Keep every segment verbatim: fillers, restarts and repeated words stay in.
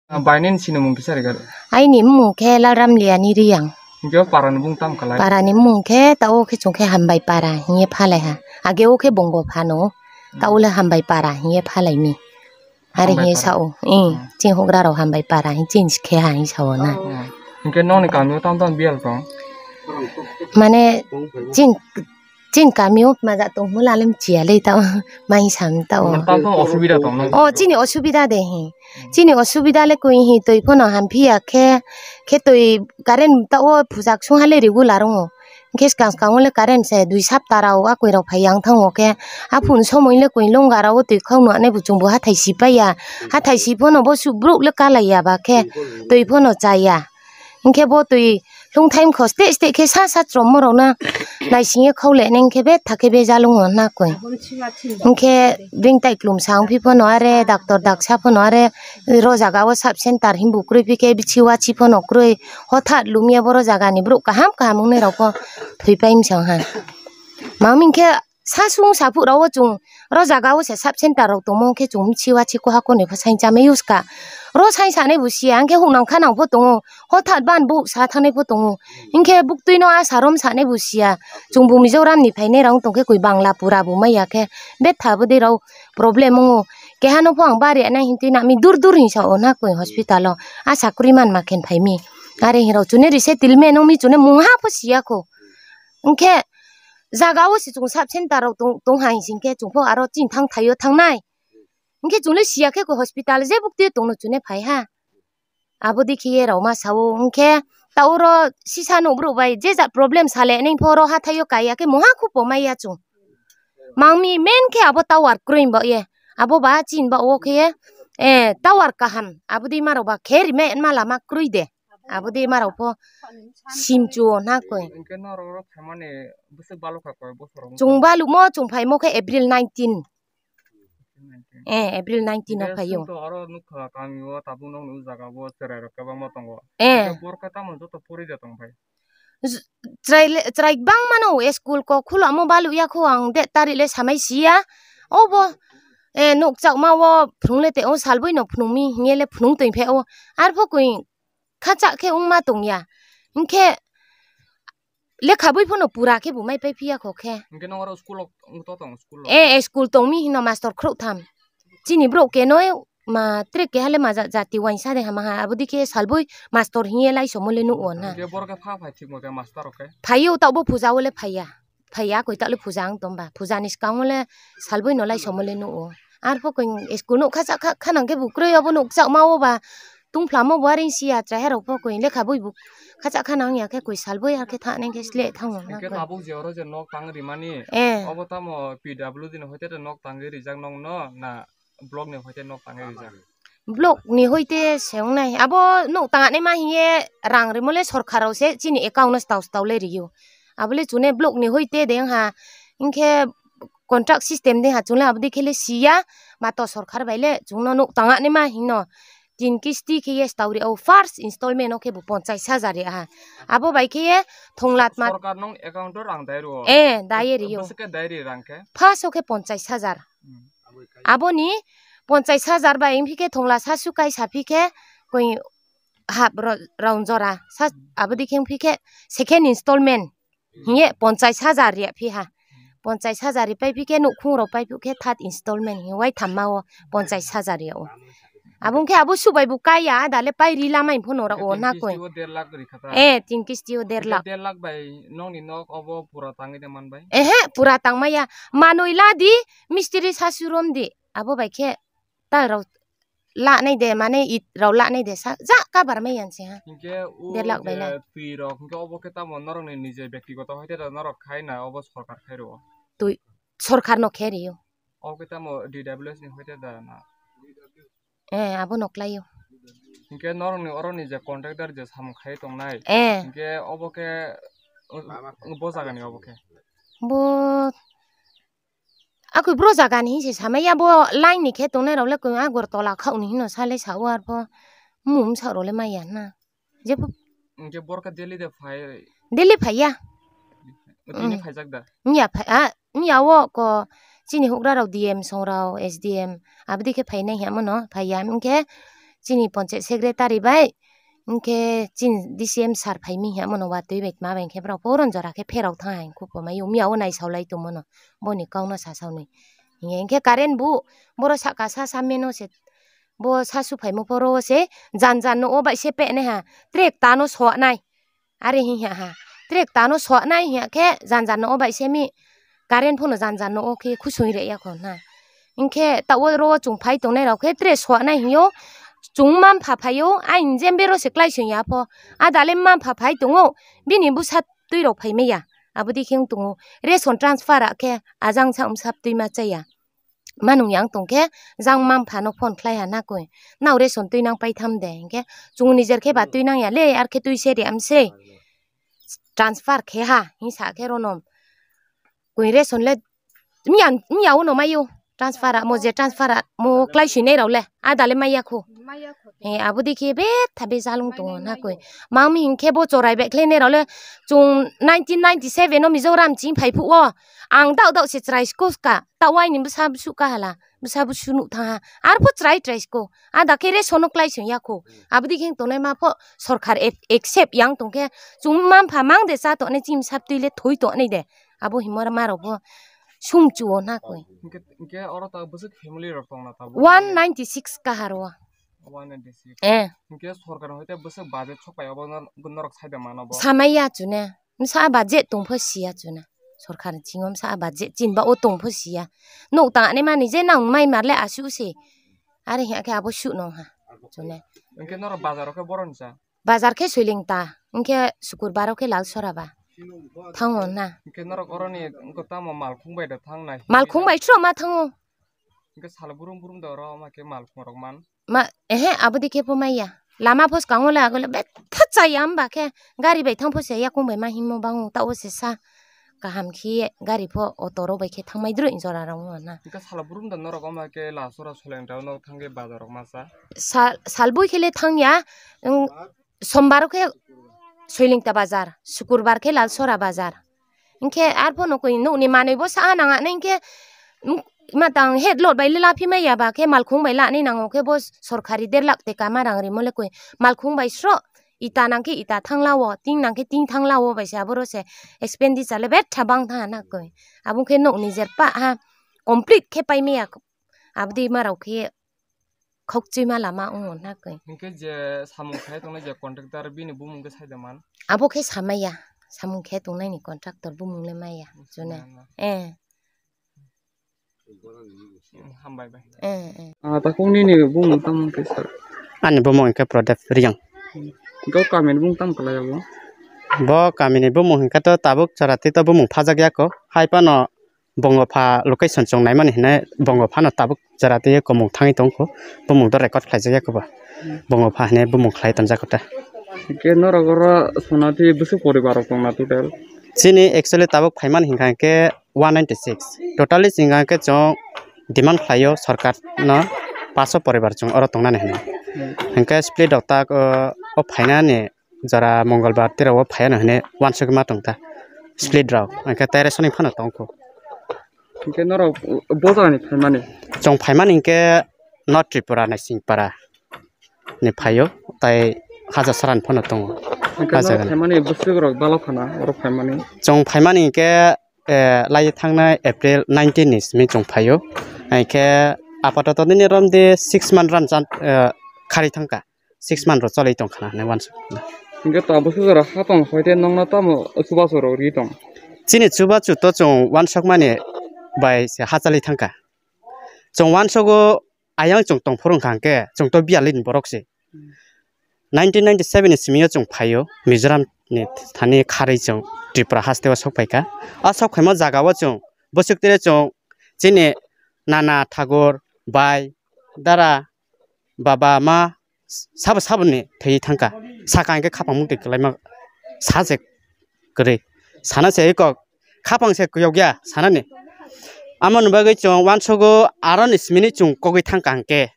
Ah, bai nini sinimung kisa rega. Aini mung khe Lalram Liani Riyang. Hingke o para ni bung tam kalai. Para ni mung khe ta o khe chung khe Hambai para hingye phalai ha. Age o khe Bongo phano. Ta o le Hambai para hingye phalai mi. Are Hambai hingye para. Sa o. Eh, hmm. Chini hugra rok Hambai para hing chini khe ha hing sa o na. Hmm. Hingke noni kami o tam tam biyal tong. Mane chini Chini kami o maja tongmo lalem chiya le ta o, mai sam ta o. Tam tam osubida tong nang. O, chini osubida de hi. Chini osubida le koi hi, twi phano hamphiya khe, khe twi current ta o phujak sung ha le regular wngo. Hingke skang skang o le current se dui sapta rao a koi rao phai yang thango khe, a phun somoi le koi longga rao twi khau nang nai bo chwng bo hathai si paiya. Hathai si phano bo su bruk le kalaiya ba khe twi phano chaya. Hingke bo twi lungthai wngkha, steh steh khe sa sa chwrwngmo rokno naisingye khau le nang khe betha khe bejal wngo na koi. Hingke bini tai klum sa wng phi phano are doctor daksa phano are ro jaga o sub center himbu kwrwi phi khe bithi wachi phano kwrwi hothat lumya boro jaga ni borok kaham kaham wngnai rok pho thwi pai msang ha. Mangmi khe Sasung saphuk rao chwng ro jaga o se sub center rok tongmo khe chwng msiwa chiko hako ni pha sain chamai uska. Ro sain sanai bo siya, hingke huk nang kha nang pho tongo, hothat ban bo sa thanai pho tongo. Hingke buktui no a sarom sanai bo siya, chwng bo Mizoram ni phainai rok tongkhe koi Bangla pura bo maya khe betha bo de rao problem wngo. Keha no pho ang bari anai hintui nami dur dur hinsa o na koi hospital o a sakri man ma khen phai mi. Are hirao chune resettlement ong mi chune mungha pho siya kho. Hingke jaga o se chwng sub center rok tong, tong hai sing khe chwng pho aro chini thang thaio thangnai. Hingke chwng le siya khe ko hospital je buk twi tongno chwng ne phai ha. Abo dikhi ye rok ma sao hingke ta oro sisa no borok bai je jat problem sale neng pho oro hathaio kaiya khe moha khupo maya chwng. Mangmi main khe abo tower kwrwi ba ye. Abo ba chin ba o khe, eh, tower kaham. Abo di ma rok ba khe rime ma lama kwrwi de. Abo de ma rok pho sim chuo na koi. Hingke norok oro phaimani bwswk balukha koi bosorok wngkha? Chwng balukmo, chwng phaimo khe April nineteen. Eh, April nineteen o hingke phaio. Chwng to oro nukha kami o tabuk nokni o jaga o cherai rok kwbangma tongo. Eh. Hingke borok khe tamo joto pori de tong phai? J-, chwrai le, chwrai bangmano school kok khulamo balukya kho ang date tarik le samai siya. Obo, eh, nukjakma o phunuk le te o salbui no phunuk mi hingye le phunuk tong phe o. Arpho koi khacha khe wngma tongya. Hingkhe lekha bui phano pura khe bo mai pai phiya kho khe. Hingkhe nong oro school o wng to tong school o? Eh, eh, school tong mi hino master khrouh tham. Chini borok kenoi ma tre keha le ma ja-, jati uaisa de hama ha. Abo dikhe salbui master hingye lai somo le nugo na. Hingkhe borok khe pha phai thik mo khe master rok khe? Phaiyo, ta bo puja o le phaiya. Phaiya koi ta le puja wng tong ba. Puja ni swkang o le salbui no lai somo le nugo. Arpho koi school nuk khacha kha, khanang khe bo kwrwi obo nukjakma o ba. Tungphla mo bo aring sia chahai rok pho koi lekha bui bo khacha khanang ya khe koi salbui ar khe thanai khe sle thango na koi. Hingkhe tabuk je oro je nok tangwi rimani, eh, obo tamo P W D ni hoite de nok tangwi rijak nokno na block ni hoite nok tangwi rijak? Block ni hoite se wngnai. Abo nok tangani ma hiye rang rimo le sorkar rok se chini account no stao stao le riyo. Abo le chune block ni hoite de wngha. Hingkhe contract system de ha chwng le abo dikhe le siya, mato sorkar bai le chwngno nuk tangani ma hino tin kisti khe yes tauri o first installment o khe bo ponchais hajar ya ha. Abo bai khe ye thonglat ma. Sorkar nong account o rang dai rio? Eh, dai rio. Bwswk khe dai ri rang khe? First o khe ponchais hajar. Hmm. Aboni ponchais hajar bai wngphi khe thongla sasu kaisa phi khe koi hap ro-, round jora sa abo dikhe wngphi khe second installment. Hiye ponchais hajar ya phi ha. Ponchais hajar ri pai phi khe nukhung rok pai phi khe third installment hi wai thamma o ponchais hajar ya o. Abo wngkhe abo subai bo kaya da le pai ri lamai phono ra o na koi. Tin kisti o der lakh ri kha ta? Eh, tin kisti o der lakh. Der lakh bai nokni nok obo pura tangwi de man bai? Ehe, pura tangmaya. Manwi la di, mistiri sasu rom di. Abo bai khe tal rok lanai de, mane it rok lanai de, sa ja kabar mai yan se ha. Hinkhe o Der lakh je bai la. Twi rok, hinkhe obo khe tamo norokni nije bektigoto hoite da norok khai na, obo sorkar khai rwo? Twi sorkar no khe rio. Obo khe tamo D W S ni hoite da na? Eh, abo no klai o. Hinkhe norokni oroni je contractor je samung khai tongnai, Eh. Hinkhe obo khe, o, bo jagani obo khe? Bo Akui bro jaga ni hinwi se samaya, bo line ni khe tongnai rok le koi Agartala khao ni hino sa le sa o, arpho mum sa rok le maya na. Jepho Hinkhe borok khe daily de phai? Daily phaiya. Tini Mm. Phaijak da? Miya phai, a, miya o ko chini hugra rok D M song rok, S D M, abdi khe phainai hiya mono, phaiya hinkhe chini panchayat secretary bai, hinkhe chini D C M sir phai mi hiya mono, watwi bai tma bai hinkhe borok poron jora khe pherok thang hai, khupo mai o miya o nai saulai tong mono. Boni kok no sa sawnwi. Hinkhe current bu, boro saka sa sa meno se, bo sa su phaimo poro o se, jan jan no o bai se peknai ha, trek ta no soanai. Are hinkhe ha, trek ta no soanai hinkhe jan jan no o bai se mi, current phono jan jan no o khe khusui re ya kho na. Hinkhe ta o ro o chwng phai tongnai rok khe tre soanai hinyo, chwng mampha phaio, aini jembe ro se klai song ya pho, a dale mampha phai tongo, bini bwsa twi rok phai maya. Abo dei khe wng tongo. Ration transfer a khe ajang sa wngsa twi ma chaya. Ma nung yang tong khe jang mampha no phone khlai ha na koi. Nao ration twi nang pai tham de hinkhe chwng nijer khe ba twi nang ya le, ar khe twi se de am se. Transfer khe ha hinsa khe ronom. Koi ration le miya, miya uno mayo. Transfer a mo je transfer a mo klai sui nai rok le. A dale maya kho. Maya kho. He, abo dikhe betha bejal wng tongo na koi. Mangmi hinkhe bo chorai bai khlai nai rok le, chwng nineteen ninety-seven o Mizoram chini phai phuh o ang daw daw se chwrai school ka, ta waini bwsa bwswk kaha la, bwsa bwswk nuk thang ha, arpho chwrai chwrai school. A da khe ration no klai song ya kho. Abo dikhe wng tongnai ma pho sorkar ac-, accept yang tong khe chwng mampha mang de cha tongnai, chini bwsa twi le thoi tongnai de. Abo hinmora ma rok bo sum chu o na koi. Hinkhe, hinkhe oro ta bwswk family rok tong na tabuk? One ninety six kaha ro. One ninety six. Eh. Hinkhe sorkar hoite bwswk budget sok pai obo nor-, norok sai da mano bo? Samai ya chune. Msa budget tong pho siya chune. Sorkar ni chingo msa budget chinba o tong pho siya. Nuk tang ani mani je nang mai mar le asu se. Are hiya khe abo su nong ha. Chune. Hinkhe norok bazar o khe boron cha? Bazar khe Soilingta, hinkhe Sukurbar o khe Lalsora ba thango na. Hinkhe norok oroni wngkha tamo malkhung bai da thang nai? Malkhung bai sro ma thango. Hinkhe sal burum burum da oro ma khe malkhung rok man? Ma, ehe, abo dikhe pho maya. Lama pho swkango le agole betha chaya, hamba khe gari bai thang pho se yakung bai ma himmo bango, ta o se sa kaham khe gari pho auto rok bai khe thangmai droi jora rok wngna. Hinkhe sal burum da norok omo khe Lalsora Soilingta o norok thang khe bazar rok ma cha? Sal, sal bui khe le thang ya, wng, Sombar o khe Soilingta bazar, Sukurbar khe Lalsora bazar. Hinkhe arpho no koi nokni manwi bo sa nang ani hinkhe, mm, matang head load bai le laphi maya ba khe malkhung bai lani nango khe bo sorkari der lakh teka ma rang rimo le koi malkhung bai sro ita nang khe ita thang lao, ting nang khe ting thang lao bai se aboro se expenditure le betha bang tha na koi. Abo khe nokni jer pa ha complete khe pai maya abdi ma rok khe khokchima lama wngo na koi. Hinkhe je samung khai tongnai je contractor bini bumung khe sai da man? Abo khe samaya, samung khe tongnaini contractor bumung le maya, chune. Maya. Eh. Hmm, hambai bai. Eh, eh. Ah, takhuk nini bumung tamo khe sir? Ani bumung khe Prodep Riyang. Go kamini bumung tamo khlai abo? Bo kamini bumung hinkhe to tabuk chora twi to bumung phajak ya ko. Hai phano Bongo pha location chwng naimani hinwi bongo phano tabuk jora twi komung thangwi tongkho, bumung do record khlaijak ya koba, bongo pha hinwi bumung khlai tonjak kota. Hinkhe norok oro sona twi bwswk poribar rok tongna total? Chini actually tabuk phaimani hinkha hinkhe one ninety six, totally chwng hinkhe chwng demand khlaio sorkar no, paso poribar chwng oro tongnani hinwi. Hmm. Hinkhe split rok tak, o, o phainani jora Mongolbar tei rok o phaiya no hinwi uansukma tongkha split rok, hinkhe tai resonwi phano tongkho. Hinkhe norok bo jagani phaimani? Chwng phaimani hinkhe North Tripura Naisingpara ni phaio, tai Hajarsarani phano tongo. Hinkhe norok phaimani bwswk rok balo phana oro phaimani? Chwng phaimani hinkhe, eh, lai thangnai April nineteen ni simi chwng phaio. Hinkhe apatoto nini romde six month ran chan, eh, khari thangkha. Six month rok cholwi tongkha na hinwi uansuk. Hinkhe tabuk se jora ha tong hoite nokno tamo chubachu rok ri tong? Chini chubachu to chwng uansukmani bai se hachali thangkha. Chwng uansugo ayang chwng tongphuru wngkha hwnkhe chwng to biyalini borok se. Nineteen ninety-seven ni simi o chwng phaio Mizoram ni thani kharwi chwng Tripura haste o sok phaikha. A sok phaima jaga o chwng bwswk tere chwng chini nana thagur bai dara baba ma sabo saboni thwi thangkha. Saka hwnkhe khapang mukti kwlaima sa se kwrwi. Sana se kok khapang se kuyok ya sanani. Amoni bagwi chwng uansugo aroni simi ni chwng kogwi thangkha hwnkhe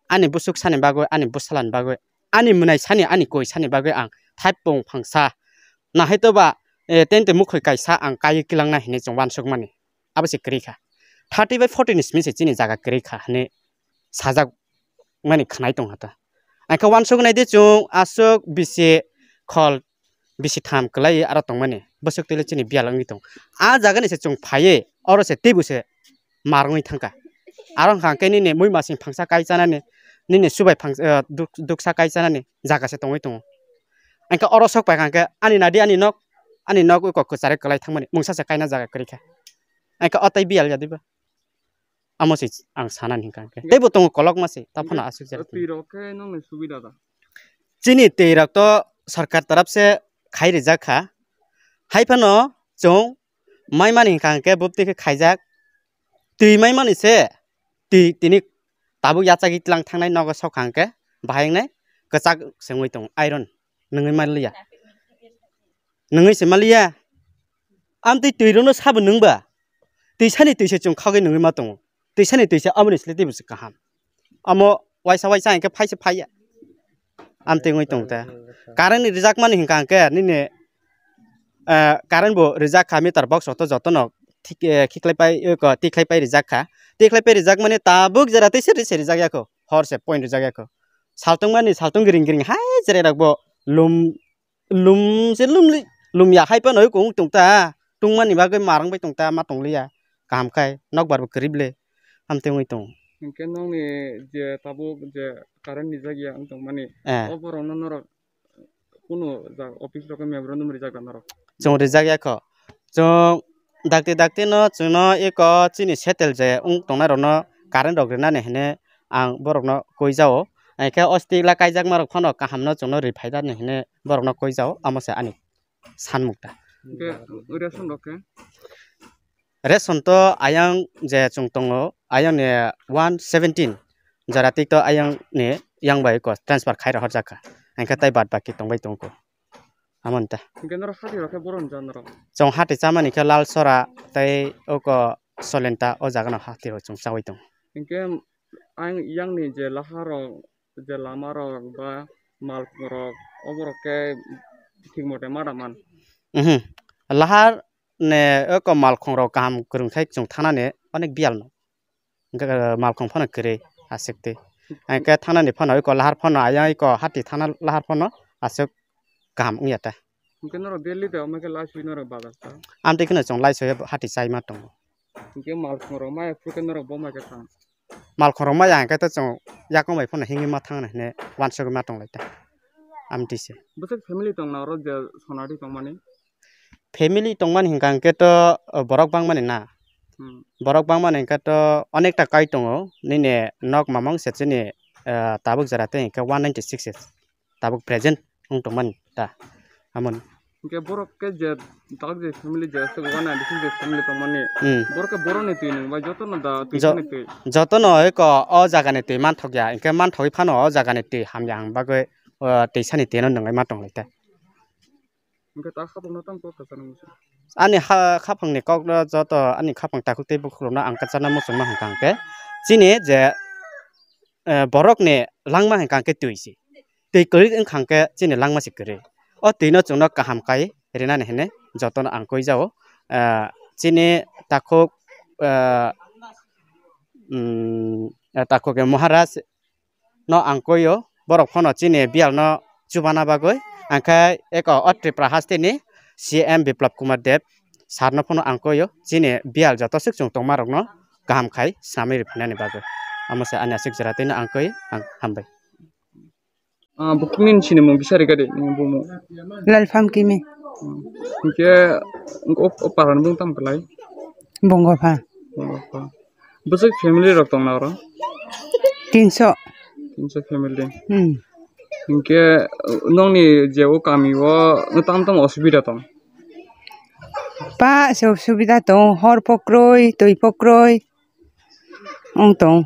ani bwswk sani bagwi, ani bwsalani bagwi, ani mwnai sani, ani koi sani bagwi ang thaiphung phangsa. Nahaito ba, eh, tente mukhoi kaisa ang kaiwi kilangnai hinwi chwng uansukmani. Abo se kwrwi kha. Thirty by forty ni simi se chini jaga kwrwi kha hinwi sajak mani khwnai tongkha ta. Ang khe uansuk nai di chwng aswk bisi khol bisi tham kwlai aro tongmani. Bwswk twi le chini biyal wngwi tong. A jaga ni se chwng phaiwi oro se teibo se mar wngwi thangkha. Aro hwnkha khe nini muimasing phangsa kai chanani, nini subai phangsa, eh, duk-, duksa kai chanani jaga se tongwi tongo. Ang khe oro sok paikha hwnkhe ani nadi ani nok, ani nok eko kwchari kwlai thangmani mungsa se kaina jaga kwrwi kha. Ang khe o tei biyal ya diba? Amo se ang sanani hwnkha hwnkhe. Teibo tongo kolokma se, ta phano aswk jera. Twi rok khe nongni subida da? Chini twi rok to sarkar tarap se khai rijak kha. Hai phano chwng mai mani hwnkha hwnkhe bupti khe khaijak. Twi mai mani se, twi tini tabuk yachagwi tlang thangnai nogo sokha hwnkhe bahai wngnai kwchak se wngwi tongo iron. Nungwi manliya. Nungwi se manliya. Amtwi twi rokno sabo nungba. Twisani twise chwng khagwi nungwi ma tongo. Twisani twise aboni sle teibo se kaham. Amo waisa waisa hwnkhe phaisa phaiya. Amtwi wngwi tongo ta. Current ni rijakmani hwnkha hwnkhe nini, eh, current bo rijak kha meter box rok to jotono thik, eh, khiklai pai, eh, ko, tikhlai pai rijak kha. Tikhlai pai rijak mani tabuk jera tei seri seri rijak ya kho. Hor se point rijak ya kho. Saltung mani saltung gring gring hai jera rok bo lum lum se lum li, lum ya hai phano eko wng tong ta. Tungmani bagwi marang bai tong ta, ma tong liya. Kaham khai nokbar bo kwrwi ble. Amtwi wngwi tongo. Hinkhe nokni je tabuk je current ni jak ya wng tong mani, eh, o borok no norok kunu office rok memorandum rijak da norok? Chwng rijak ya kho. Chwng dakti dakti no chwngno eko chini settle je wng tongnai rokno current rok rinani hinwi ang borokno koi jao. Hinkhe o stick la kaijakma rok phano kaham no chwngno ri phai da hinwi borokno koi jao. Amo se ani sanmung ta. Hinkhe ration rok khe? Ration to ayang je chwng tongo, ayang ni one seventeen jora tik to ayang ni yang bai ko transfer khai rohor jak kha. Hinkhe tai bad baki tong bai tong kho. Amon ta. Hinkhe norok hati rok khe boron jan rok? Chwng hati chamani khe Lalsora tei oko Solenta o jaga no hati rok chwng chawi tong. Hinkhe ang yang ni je lahar rok, je lama rok ba malkhung rok, oborok khe thik mote ma da man? Mhm. Lahar ne oko malkhung rok kaham kwrwng khai chwng thanani onek biyal no. Hinkhe malkhung phano kwrwi aswk twi. Hinkhe thanani phano oko lahar phano ayang oko hati thana lahar phano aswk kaham wngya ta. Hinkhe norok daily de omo khe lai sui norok bazar ta? Amtwi kheno chwng lai sui hati chai ma tongo. Hinkhe malkhung rok maya phuru khe norok bo mai khe thang? Malkhung rok maya hinkhe to chwng yakung bai phano himwi ma thang hinwi uansugwi ma tong lai ta. Amtwi se. Bwswk family tong na oro je Sonari tong mani? Family tong mani hinkha hinkhe to, o, borok bang mani na. Hmm. Borok bang mani hinkhe to onekta kai tongo. Nini nok mamang se chini, eh, tabuk jora tei hinkhe one ninety six se tabuk present wng tongmani ta amoni. Hinkhe borok khe je dalok je family je aswk one ninety six je family tongmani, hmm, borok khe boroni twi nung bai jotono da twi jo-, ni twi? Jotono eko o jagani twi manthokya, hinkhe manthogwi phano o jagani twi hamya ang bagwi, o, twisani twino nungwi ma tonglai ta. Hinkhe ta khapangno tamo kok kwchangma se? Ani ha, khapangni kokno joto ani khapang takhuk tei bukhukrokno ang kwchana muchungma hinkha hinkhe chini je, eh, borokni langma hinkha hinkhe twi se. Twi kwrwi wngkha hinkhe chini langma se kwrwi. O twino chwngno kaham kai rinani hinwi jotono ang koi jao. Eh, chini takhuk, eh, mm, takhuk Maharaj no ang koi o, borok phano chini biyal no chubana bagwi, ang khe eko o Tripura haste ni C M Biplab Kumar Deb sir no phano ang koi o, chini biyal joto swk chwng tongma rok no kaham khai swnamwi rwphainani bagwi. Amo se ani aswk jora twi no ang koi, ang hambai. Ah, bukung nini sinimung bisa rikadi, nini bumung? Lalphang Kimi. Hmm. Hinkhe o, o parani bung tamo kwlai? Bungopha. Bungopha. Bwswk family rok tongna oro? Tinso. Tinso family. Hmm. Hinkhe nokni je o kami o tam tam osubida tong? Pa se osubida tong, hor pho kwrwi, twi pho kwrwi. Wng tong.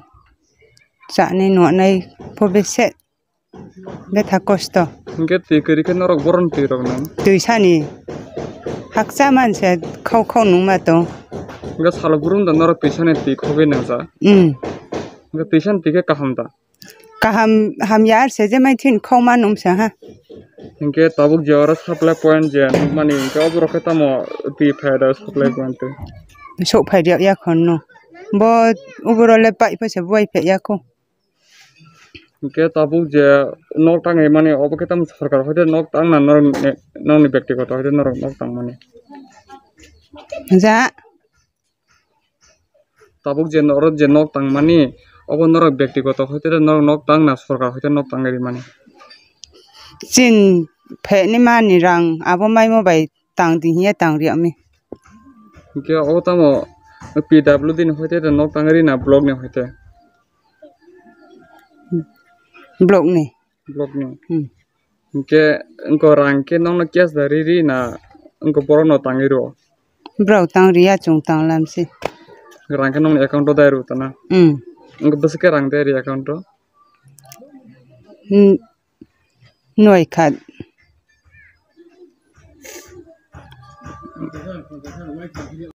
Chani nuknai pho bese. Betha kosto. Hinkhe twi kwrwi khe norok boron twi rok nang? Twi sani. Hakcha manse khau khau nungma tong. Hinkhe salo burum da norok twi sani twi khogwi nangsa? Hmm. Hinkhe twi sani twi khe kaham da? Kaham hamya ar se je mai thin khau ma nungsa ha. Hinkhe tabuk je oro supply point je nukmani hinkhe oborok khe tamo twi phai da supply point twi? Sok phai rwya khorno. Bo oborok le pai pha se buai pha ya kho. Hinkhe tabuk je nok tangwi mani obo khe tamo sorkar hoite nok tangna norok ni, nokni bektigoto hoite norok nok tangmani? Ja. Tabuk je norok je nok tangmani obo norok bektigoto hoite norok nok tangna sorkar hoite nok tangwi rimani? Chin pheni mani rang abo maimo bai tang di hiya tang riya mi. Hinkhe obo tamo P W D ni hoite de nok tangwi rina block ni hoite? Block ni. Block ni. Hmm. Hinkhe wngko rang khe nokno cash da ri ri na wngko borok no tangwi rwo? Borok tang riya chwng tang lamsi. Rang khe nokni account o dai rw tana? Hmm. Wngko bwswk khe rang dai ri account o? Hmm. Noi khat.